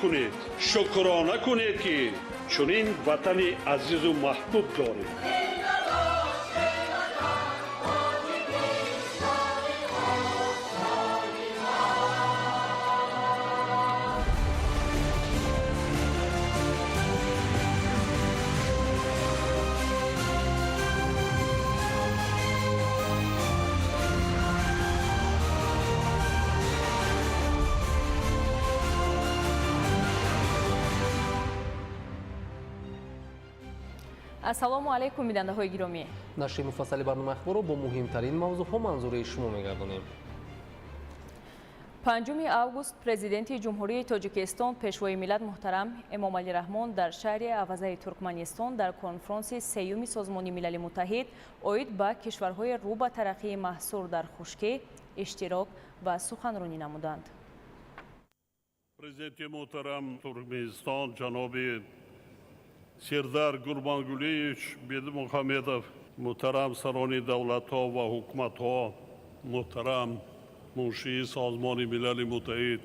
Кунед, шукрона кунед, ки чунин ватани азизу маҳбуб доред. Ассалому алайкум, бинандаҳои гиромӣ. Нашри муфассали барномаи ахборро бо муҳимтарин мавзӯъҳо манзури шумо мегардонем. 5 август Президенти Ҷумҳурии Тоҷикистон, Пешвои миллат муҳтарам Эмомалӣ Раҳмон дар шаҳри Авазаи Туркманистон дар конфронси сеюми Созмони Милали Муттаҳид оид ба кишварҳои рӯ ба тараққии маҳсур дар хушкӣ иштирок ва суханронӣ намуданд. Президенти муҳтарам Туркманистон ҷаноби Сердар Гурбангулиевич Бердимухамедов, муҳтарам сарони давлатҳо ва ҳукуматҳо, муҳтарам муншии Созмони Милали Муттаҳид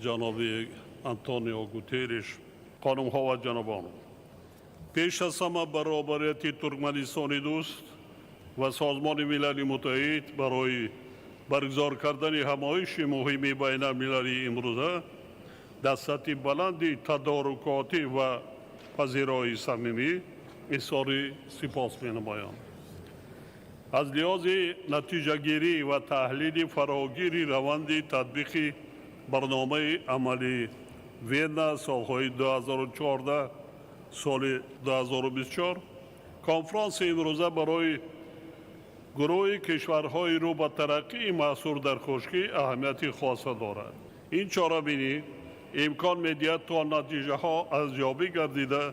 ҷаноби Антонио Гутерриш, хонумҳо ва ҷанобон, пеш аз ҳама ба роҳбарияти Туркманистони дӯст ва Созмони Милали Муттаҳид барои баргузор кардани ҳамоиши муҳими байналмилалии имрӯза дар сатҳи баланди тадорукотӣ ва пазироии самимӣ изҳори сипос менамоям. Аз лиҳози натиҷагирӣ ва таҳлили фарогири раванди татбиқи барномаи амалии Вена солҳои 2014 соли 2024 конфронси имрӯза барои гурӯҳи кишварҳои рӯ ба тараққии маҳсур дар хушкӣ аҳамияти хоса дорад. Ин чорабинӣ имкон медиҳад, то натиҷаҳо арзёбӣ гардида,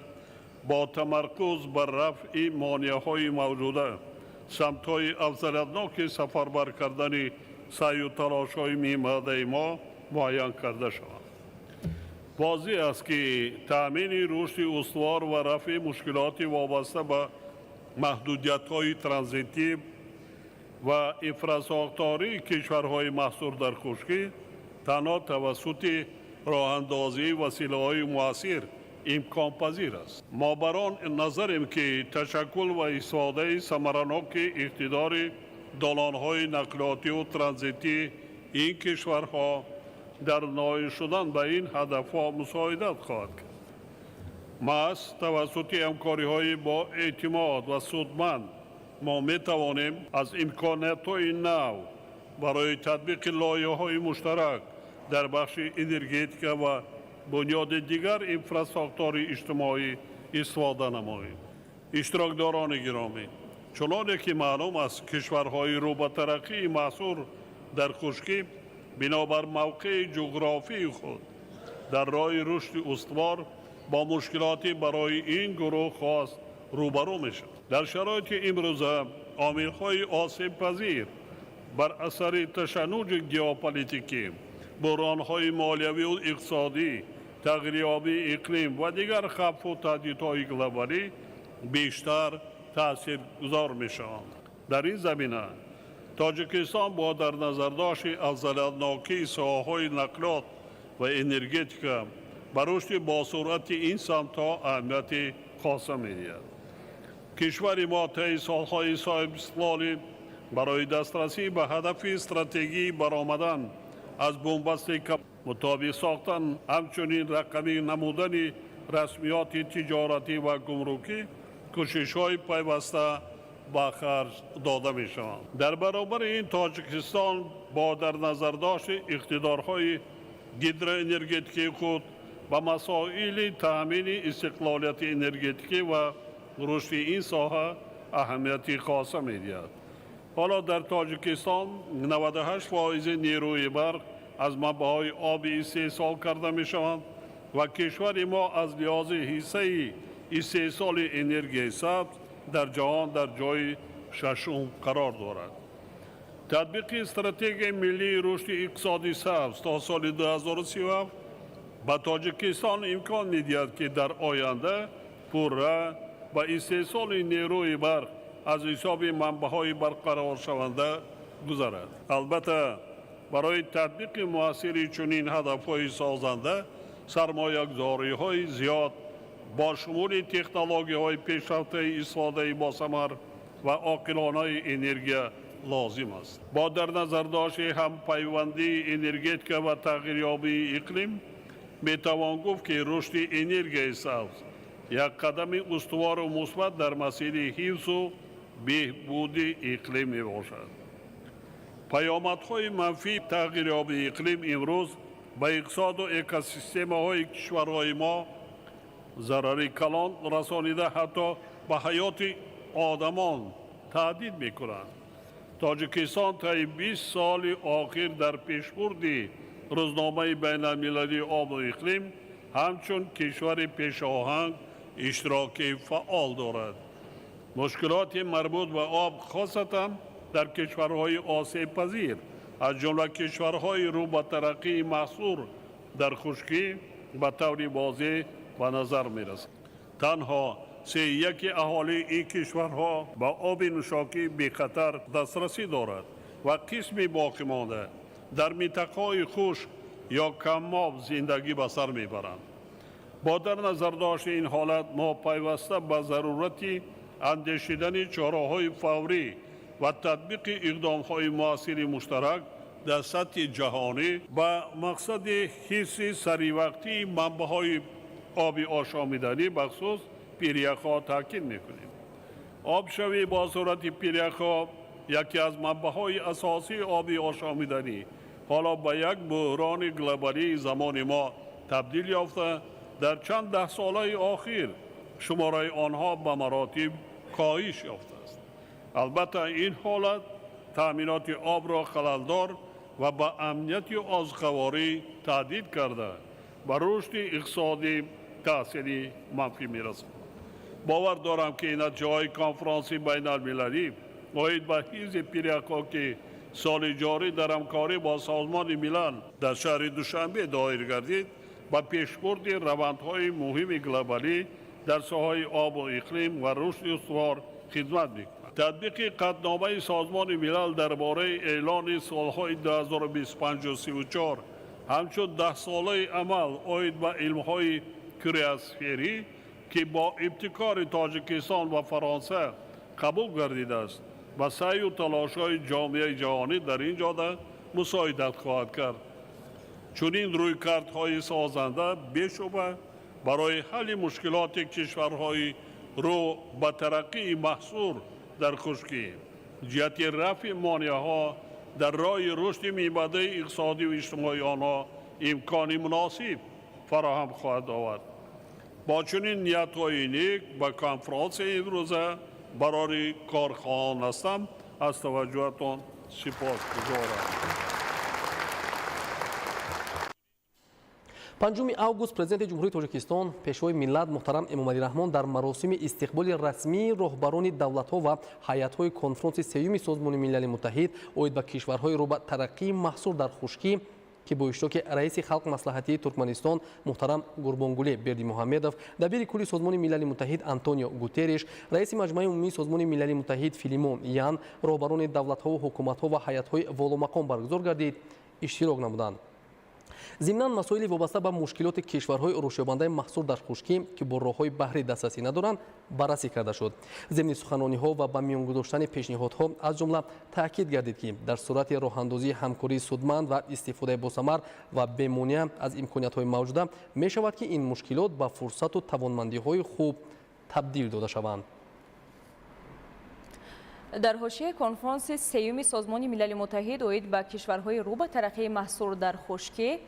бо тамаркуз бар рафъи монеаҳои мавҷуда самтҳои афзалиятноки сафарбар кардани саъю талошҳои минбаъдаи мо муайян карда шаванд. Возеҳ аст, ки таъмини рушди устувор ва рафъи мушкилоти вобаста ба маҳдудиятҳои транзитӣ ва инфрасохтории кишварҳои маҳсур дар хушкӣ танҳо тавассути роҳандозии василаҳои муассир имконпазир аст. Мо бар он назарем, ки ташаккул ва истифодаи самараноки иқтидори долонҳои нақлиётиву транзитии ин кишварҳо дар ноил шудан ба ин ҳадафҳо мусоидат хоҳад кард. Маҳз тавассути ҳамкориҳои бо эътимод ва судманд мо метавонем аз имкониятҳои нав барои татбиқи лоиҳаҳои муштарак дар бахши энергетика ва бунёди дигар инфрасохтори иҷтимоӣ истифода намоем. Иштирокдорони гиромӣ, чуноне ки маълум аст, кишварҳои рӯ ба тараққии маҳсур дар хушкӣ бинобар мавқеи ҷуғрофии худ дар роҳи рушди устувор бо мушкилоти барои ин гурӯҳ хос рӯбарӯ мешавад. Дар шароити имрӯза омилҳои осебпазир бар асари ташаннуҷи геополитикӣ, буҳронҳои молиявию иқтисодӣ, тағйирёбии иқлим ва дигар хавфу таҳдидҳои глобалӣ бештар таъсиргузор мешаванд. Дар ин замина Тоҷикистон бо дар назардошти афзалиятнокии соҳаҳои нақлиёт ва энергетика ба рушди босуръати ин самтҳо аҳамияти хоса медиҳад. Кишвари мо таи солҳои соҳибистиқлолӣ барои дастрасӣ ба ҳадафи стратегии баромадан аз бунбасти мутобиқ сохтан, ҳамчунин рақамӣ намудани расмиёти тиҷоратӣ ва гумрукӣ кӯшишҳои пайваста ба харҷ дода мешаванд. Дар баробари ин Тоҷикистон бо дар назардошти иқтидорҳои гидроэнергетикии худ ба масоили таъмини истиқлолияти энергетикӣ ва рушди ин соҳа аҳамияти хоса медиҳад. Ҳоло дар Тоҷикистон 98 фоизи нерӯи барқ аз манбаъҳои обӣ истеҳсол карда мешаванд ва кишвари мо аз лиҳози ҳиссаи истеҳсоли энергияи сабз дар ҷаҳон дар ҷои шашум қарор дорад. Татбиқи стратегияи миллии рушди иқтисоди сабз то соли 2037 ба Тоҷикистон имкон медиҳад, ки дар оянда пурра ба истеҳсоли нерӯи барқ аз ҳисоби манбаъҳои барқароршаванда гузарад. Албатта, барои татбиқи муассири чунин ҳадафҳои созанда Сармоягузориҳои зиёд бо шумули технологияҳои пешрафтаи истифодаи босамар ва оқилонаи энергия лозим аст. Бо дар назардошти ҳампайвандии энергетика ва тағйирёбии иқлим метавон гуфт, ки рушди энергияи сабз як қадами устувору мусбат дар масири ҳифзу беҳбуди иқлим мебошад. Паёмадҳои манфии тағйирёбии иқлим имрӯз ба иқтисоду экосистемаҳои кишварҳои мо зарари калон расонида, ҳатто ба ҳаёти одамон таҳдид мекунанд. Тоҷикистон таи 20 соли охир дар пешбурди рӯзномаи байналмилалии обу иқлим ҳамчун кишвари пешоҳанг иштироки фаъол дорад. Мушкилоти марбут ба об, хосатан дар кишварҳои осебпазир, аз ҷумла кишварҳои рӯ ба тараққии маҳсур дар хушкӣ, ба таври возеҳ ба назар мерасад. Танҳо 1/3 аҳолии ин кишварҳо ба оби нӯшокӣ бехатар дастрасӣ дорад ва қисми боқимонда дар минтақаҳои хушк ё камоб зиндагӣ ба сар мебаранд. Бо дар назардошти ин ҳолат мо пайваста ба зарурати андешидани чораҳои фаврӣ ва татбиқи иқдомҳои муассири муштарак дар сатҳи ҷаҳонӣ ба мақсади ҳифзи саривақтии манбаъҳои оби ошомиданӣ, бахусус пиряхҳо, таъкид мекунем. Обшавӣ бо суръати пиряхҳо, яке аз манбаъҳои асосии оби ошомиданӣ, ҳоло ба як буҳрони глобалии замони мо табдил ёфта, дар чанд даҳсолаи охир шумораи онҳо ба маротиб коҳиш ёфтааст. Албатта, ин ҳолат таъминоти обро халалдор ва ба амнияти озуқаворӣ таҳдид карда, ба рушди иқтисодӣ таъсири манфӣ мерасонад. Бовар дорам, ки натиҷаҳои конфронси байналмилалӣ оид ба ҳифзи пиряхҳо, ки соли ҷорӣ дар ҳамкорӣ бо Созмони Милал дар шаҳри Душанбе доир гардид, ба пешбурди равандҳои муҳими глобалӣ дар соҳаи обу иқлим ва рушди устувор хидмат мекунад. Татбиқи қатъномаи Созмони Милал дар бораи эълони солҳои 2025-34 ҳамчун даҳсолаи амал оид ба илмҳои криосферӣ, ки бо ибтикори Тоҷикистон ва Фаронса қабул гардидааст, ба саъю талошҳои ҷомеаи ҷаҳонӣ дар ин ҷода мусоидат хоҳад кард. Чунин рӯйкардҳои созанда бешубҳа барои ҳалли мушкилоти кишварҳои рӯ ба тараққии маҳсур дар хушкӣ, ҷиҳати рафъи монеаҳо дар роҳи рушди минбаъдаи иқтисодию иҷтимоии онҳо имкони муносиб фароҳам хоҳад овард. Бо чунин ниятҳои нек ба конфронсияи имрӯза барори кор хоҳон ҳастам. Аз таваҷҷӯҳатон сипосгузорам. 5 август Президенти Ҷумҳурии Тоҷикистон, Пешвои миллат муҳтарам Эмомалӣ Раҳмон дар маросими истиқболи расмии роҳбарони давлатҳо ва ҳайатҳои конфронси сеюми Созмони Милали Муттаҳид оид ба кишварҳои рӯ ба тараққии маҳсур дар хушкӣ, ки бо иштироки раиси Халқ Маслиҳатии Туркманистон муҳтарам Гурбонгулӣ Бердимуҳамедов, дабири кулли Созмони Милали Муттаҳид Антонио Гутерриш, раиси Маҷмаи умумии Созмони Милали Муттаҳид Филимон Ян, роҳбарони давлатҳову ҳукуматҳо ва ҳайатҳои воломақом баргузор гардид, иштирок намуданд. Зимнан масоили вобаста ба мушкилоти кишварҳои рушдёбандаи маҳсур дар хушкӣ, ки бо роҳҳои баҳрӣ дастрасӣ надоранд, баррасӣ карда шуд. Зимни суханрониҳо ва ба миён гузоштани пешниҳодҳо, аз ҷумла таъкид гардид, ки дар сурати роҳандозии ҳамкории судманд ва истифодаи босамар ва бемонеа аз имкониятҳои мавҷуда мешавад, ки ин мушкилот ба фурсату тавонмандиҳои хуб табдил дода шаванд. Дар ҳошияи конфронси сеюми Созмони Милали Муттаҳид оид ба кишварҳои рӯ ба тараққии маҳсур дар хушкӣ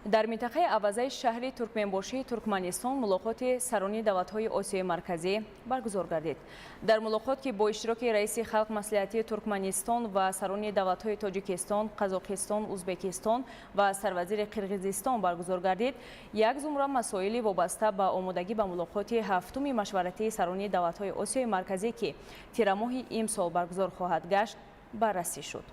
дар минтақаи Авазаи шаҳри Туркменбошии Туркманистон мулоқоти сарони давлатҳои Осиёи Марказӣ баргузор гардид. Дар мулоқот, ки бо иштироки раиси Халқ Маслиҳатии Туркманистон ва сарони давлатҳои Тоҷикистон, Қазоқистон, Узбекистон ва сарвазири Қирғизистон баргузор гардид, як зумра масоили вобаста ба омодагӣ ба мулоқоти ҳафтуми машваратии сарони давлатҳои Осиёи Марказӣ, ки тирамоҳи имсол баргузор хоҳад гашт, баррасӣ шуд.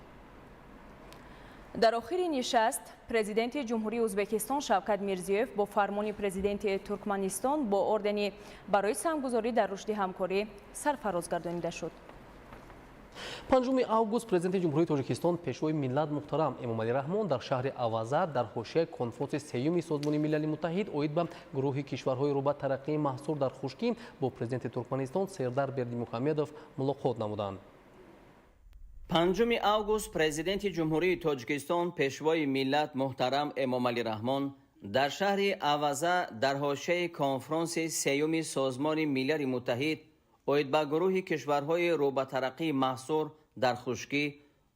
Дар охири нишаст Президенти Ҷумҳурии Узбекистон Шавкат Мирзиёев бо фармони Президенти Туркманистон бо ордени «Барои саҳмгузорӣ дар рушди ҳамкорӣ» сарфароз гардонида шуд. 5 август Президенти Ҷумҳурии Тоҷикистон, Пешвои миллат муҳтарам Эмомалӣ Раҳмон дар шаҳри Аваза дар ҳошияи конфронси сеюми Созмони Милали Муттаҳид оид ба гурӯҳи кишварҳои рӯ ба тараққии маҳсур дар хушкӣ бо президенти Туркманистон Сердар Бердимухамедов мулоқот намуданд. 5 август Президенти Ҷумҳурии Тоҷикистон, Пешвои миллат муҳтарам Эмомалӣ Раҳмон дар шаҳри Аваза дар ҳошияи конфронси сеюми Созмони Милали Муттаҳид оид ба гурӯҳи кишварҳои рӯ ба тараққии маҳсур дар хушкӣ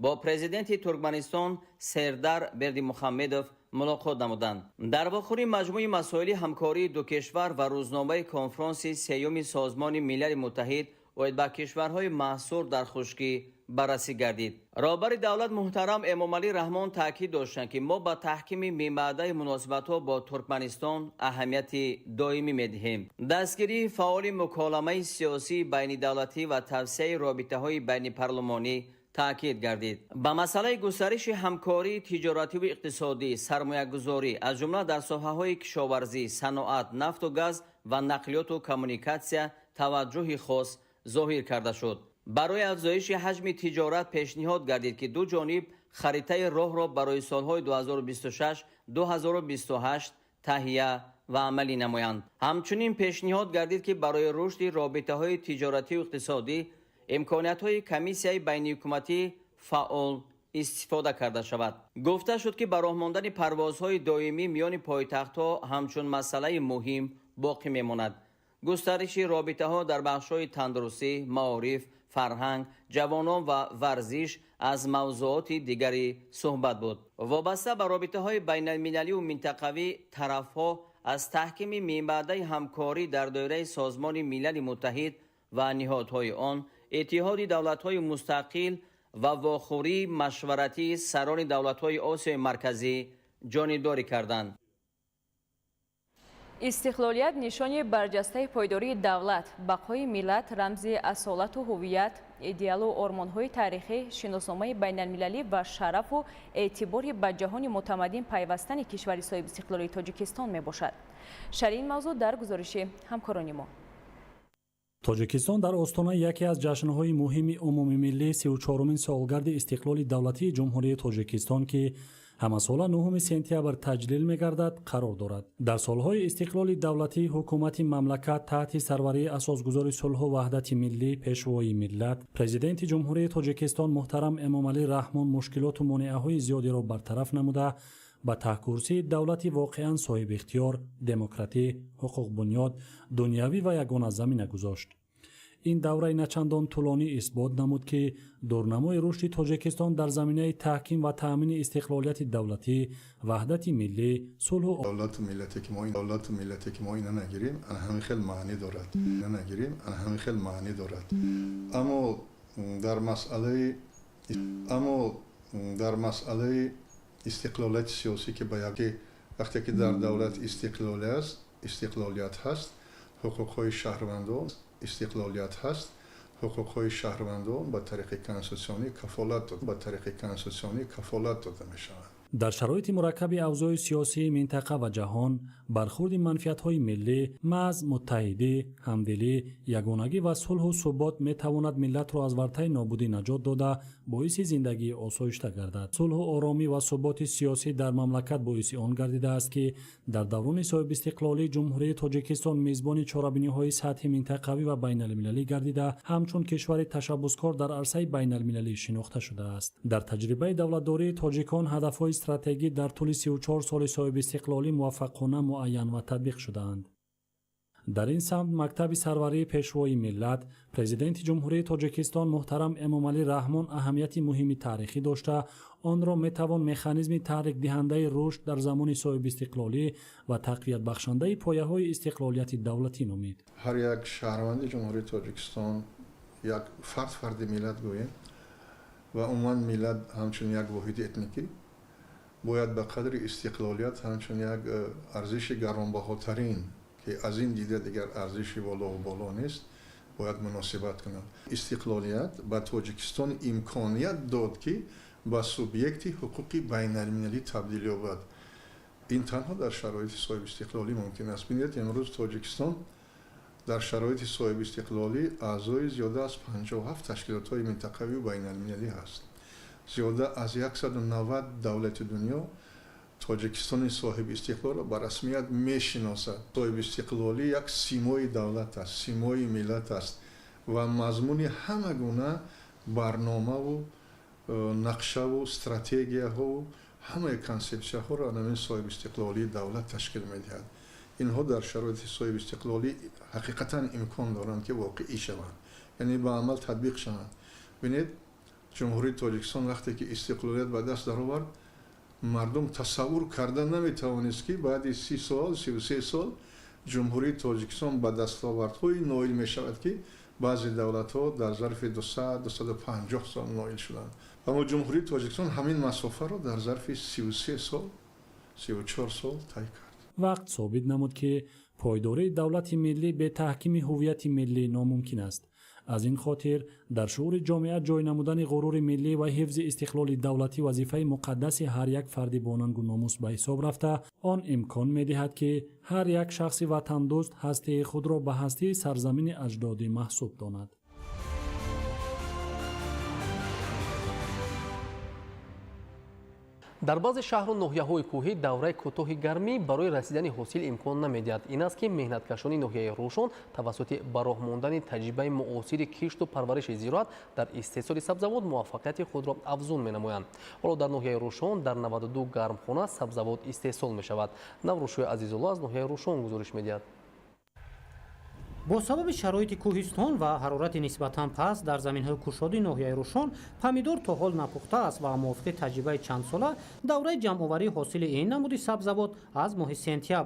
бо президенти Туркманистон Сердар Бердимухамедов мулоқот намуданд. Дар вохӯрӣ маҷмӯи масоили ҳамкории ду кишвар ва рӯзномаи конфронси сеюми Созмони Милали Муттаҳид оид ба кишварҳои маҳсур дар хушкӣ баррасӣ гардид. Роҳбари давлат муҳтарам Эмомалӣ Раҳмон таъкид доштанд, ки мо ба таҳкими минбаъдаи муносибатҳо бо Туркманистон аҳамияти доимӣ медиҳем. Дастгирии фаъоли муколамаи сиёсии байнидавлатӣ ва тавсеаи робитаҳои байнипарлумонӣ таъкид гардид. Ба масъалаи густариши ҳамкории тиҷоративу иқтисодӣ, сармоягузорӣ, аз ҷумла дар соҳаҳои кишоварзӣ, саноат, нафту газ ва нақлиёту коммуникатсия таваҷҷӯҳи хос зоҳир карда шуд. Барои афзоиши ҳаҷми тиҷорат пешниҳод гардид, ки ду ҷониб харитаи роҳро барои солҳои 2026-2028 таҳия ва амалӣ намоянд. Ҳамчунин пешниҳод гардид, ки барои рушди робитаҳои тиҷоративу иқтисодӣ имкониятҳои комиссияи байниҳукуматӣ фаъол истифода карда шавад. Гуфта шуд, ки ба роҳ мондани парвозҳои доимӣ миёни пойтахтҳо ҳамчун масъалаи муҳим боқӣ мемонад. Густариши робитаҳо дар бахшҳои тандурустӣ, маориф, фарҳанг, ҷавонон ва варзиш аз мавзӯоти дигари суҳбат буд. Вобаста ба робитаҳои байналмилаливу минтақавӣ тарафҳо аз таҳкими минбаъдаи ҳамкорӣ дар доираи Созмони Милали Муттаҳид ва ниҳодҳои он, Иттиҳоди давлатҳои мустақил ва вохӯрии машваратии сарони давлатҳои Осиёи Марказӣ ҷонибдорӣ карданд. Истиқлолият нишони барҷастаи пойдории давлат, бақои миллат, рамзи асолату ҳувият, идеалу ормонҳои таърихӣ, шиносномаи байналмилалӣ ва шарафу эътибори ба ҷаҳони мутамаддин пайвастани кишвари соҳибистиқлолии Тоҷикистон мебошад. Шарҳи ин мавзӯъ дар гузориши ҳамкорони мо. Тоҷикистон дар остонаи яке аз ҷашнҳои муҳими умумимиллӣ, 34-умин солгарди истиқлоли давлатии Ҷумҳурии Тоҷикистон, ки ҳамасола 9 сентябр таҷлил мегардад, қарор дорад. Дар солҳои истиқлоли давлатӣ ҳукумати мамлакат таҳти сарварии асосгузори сулҳу ваҳдати миллӣ, Пешвои миллат, Президенти Ҷумҳурии Тоҷикистон муҳтарам Эмомалӣ Раҳмон мушкилоту монеаҳои зиёдеро бартараф намуда, ба таҳкурсии давлати воқеан соҳибихтиёр, демократӣ, ҳуқуқбунёд, дунявӣ ва ягона замина гузошт. Ин давраи начандон тӯлонӣ исбот намуд, ки дурнамои рушди Тоҷикистон дар заминаи таҳким ва таъмини истиқлолияти давлатӣ, ваҳдати миллӣ, сулҳу давлату миллате ки мо давлату миллате ки мо ина нагирем, ана ҳамин хел маънӣ дорад, нагирем, ана ҳамин хел маънӣ дорад. Аммо дар масъалаи истиқлолияти сиёсӣ, ки ба яке вақте ки дар давлат истиқлолият ҳаст, ҳуқуқҳои шаҳрвандон, истиқлолият ҳаст, ҳуқуқҳои шаҳрвандон ба тариқи конститутсионӣ кафолат дода мешаванд. Дар шароити мураккаби авзои сиёсии минтақа ва ҷаҳон, бархурди манфиатҳои миллӣ, маҳз муттаҳидӣ, ҳамдилӣ, ягонагӣ ва сулҳу субот метавонад миллатро аз вартаи нобудӣ наҷот дода, боиси зиндагии осоишта гардад. Сулҳу оромӣ ва суботи сиёсӣ дар мамлакат боиси он гардидааст, ки дар даврони соҳибистиқлолии Ҷумҳурии Тоҷикистон мизбони чорабиниҳои сатҳи минтақавӣ ва байналмилалӣ гардида, ҳамчун кишвари ташаббускор дар арсаи байналмилалӣ шинохта шудааст. Дар таҷрибаи давлатдории тоҷикон ҳадафҳои стратегӣ дар тӯли 34 соли соҳибистиқлолӣ муваффақона муайян ва татбиқ шудаанд. Дар ин самт мактаби сарварии Пешвои миллат, Президенти Ҷумҳурии Тоҷикистон муҳтарам Эмомалӣ Раҳмон аҳамияти муҳими таърихӣ дошта, онро метавон механизми таҳрикдиҳандаи рушд дар замони соҳибистиқлолӣ ва тақвиятбахшандаи пояҳои истиқлолияти давлатӣ номид. Ҳар як шаҳрванди Ҷумҳурии Тоҷикистон, як фард, фарди миллат гӯем, ва умуман миллат ҳамчун як воҳиди этникӣ бояд ба қадри истиқлолият ҳамчун як арзиши гаронбаҳотарин, ки аз ин дида дигар арзиши волову боло нест, бояд муносибат кунад. Истиқлолият ба Тоҷикистон имконият дод, ки ба субъекти ҳуқуқи байналмилалӣ табдил ёбад. Ин танҳо дар шароити соҳибистиқлолӣ мумкин аст. Бинед, имрӯз Тоҷикистон Дар шароити соҳибистиқлолӣ аъзои зиёда аз 57 ташкилотҳои минтақавию байналмилалӣ ҳаст. Зиёда аз 190 давлати дунё Тоҷикистони соҳибистиқлолро ба расмият мешиносад. Соҳибистиқлолӣ як симои давлат аст, симои миллат аст ва мазмуни ҳама гуна барномаву нақшаву стратегияҳову ҳамаи консепсияҳоро ҳамин соҳибистиқлолии давлат ташкил медиҳад. Инҳо дар шароити соҳибистиқлолӣ ҳақиқатан имкон доранд, ки воқеӣ шаванд, яъне ба амал татбиқ шаванд. Бинед, Ҷумҳурии Тоҷикистон вақте ки истиқлолият ба даст даровард, мардум тасаввур карда наметавонист, ки баъди 30 сол, 33 сол Ҷумҳурии Тоҷикистон ба дастовардҳои ноил мешавад, ки баъзе давлатҳо дар зарфи 200, 250 сол ноил шуданд. Аммо Ҷумҳурии Тоҷикистон ҳамин масофаро дар зарфи 33 сол, 34 сол тай кард. Вақт собит намуд, ки пойдории давлати миллӣ бе таҳкими ҳуввияти миллӣ номумкин аст. Аз ин хотир дар шуури ҷомеа ҷой намудани ғурури миллӣ ва ҳифзи истиқлоли давлатӣ вазифаи муқаддаси ҳар як фарди бонангу номус ба ҳисоб рафта, он имкон медиҳад, ки ҳар як шахси ватандӯст ҳастии худро ба ҳастии сарзамини аҷдодӣ маҳсуб донад. Дар баъзе шаҳру ноҳияҳои кӯҳӣ давраи кӯтоҳи гармӣ барои расидани ҳосил имкон намедиҳад. Ин аст, ки меҳнаткашони ноҳияи Рӯшон тавассути ба роҳ мондани таҷрибаи муосири кишту парвариши зироат дар истеҳсоли сабзавот муваффақияти худро афзун менамоянд. Ҳоло дар ноҳияи Рӯшон дар 92 гармхона сабзавот истеҳсол мешавад. Наврӯшои Азизулло аз ноҳияи Рӯшон гузориш медиҳад. Бо сабаби шароити кӯҳистон ва ҳарорати нисбатан паст дар заминҳои кушоди ноҳияи Рӯшон помидор то ҳол напухта аст ва мувофиқи таҷрибаи чандсола давраи ҷамъоварии ҳосили ин намуди сабзавот аз моҳи сентябр